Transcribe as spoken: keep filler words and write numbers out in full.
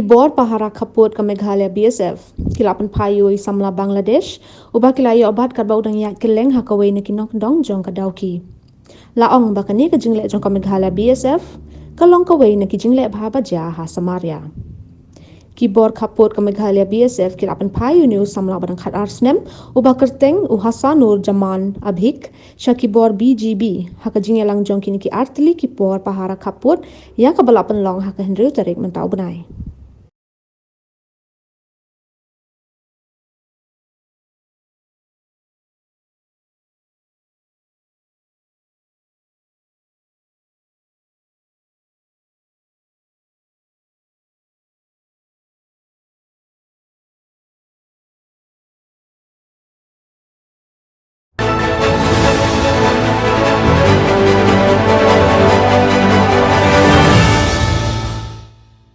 Ki bor pahara khappud ka Meghalaya B S F ki la pynphai ïa u samla Bangladesh uba ki la ïoh bat katba u dang ïaid kylleng ha kawei na ki nongkyndong jong ka Dawki. La ong ba kane ka jingleh jong ka Meghalaya B S F ka long kawei na ki jingleh bha ba jia ha Samaria. Ki bor khappud ka Meghalaya B S F ki la pynphai ïa une u samla ba dang khatar snem uba kyrteng u Hassanur Jaman Abhik sha ki bor B G B ha ka jingïalang jong kine ki artylli ki bor pahara khappud ïa kaba la pynlong ha ka hynriew tarik mynta u bnai.